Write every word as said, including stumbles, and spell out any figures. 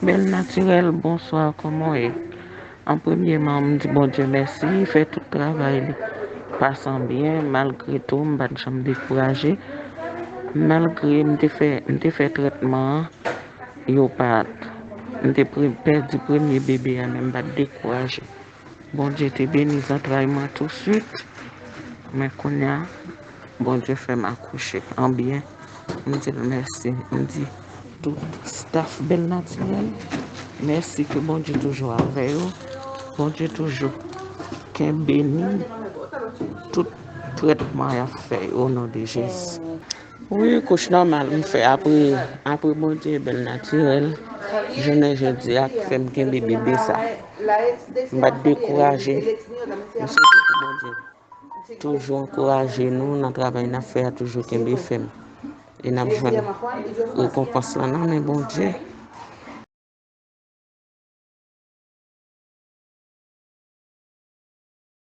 Bèl Natirèl, bonswa, kòman w ye? An premyeman, m di Bondye mèsi, li fè tout travay li pase an byen, malgre tou, m pa t janm dekouraje. Malgre m te fè, m te fè trètman an, yo pa t, m te pre- pèdi premye bebe a, men m pa t dekouraje. Bondye te beni zantray mwen touswit, men kounye a, Bondye fè m akouche an byen. M di l mèsi. M di tout staff Bèl Natirèl, mèsi, ke Bondye toujou avè yo. Bondye toujou kenbe ni tout trètman y ap fè yo, o non de Jezi. Wi, kouch nòmal m fè apre, apre Bondye Bèl Natirèl. Jounen jodi a ki fè m kenbe bebe sa. M pa t dekouraje. M swete pou Bondye toujou ankouraje nou nan travay n ap fè a, toujou kenbe fèm. E n ap jwenn rekonpans lan nan men Bondye.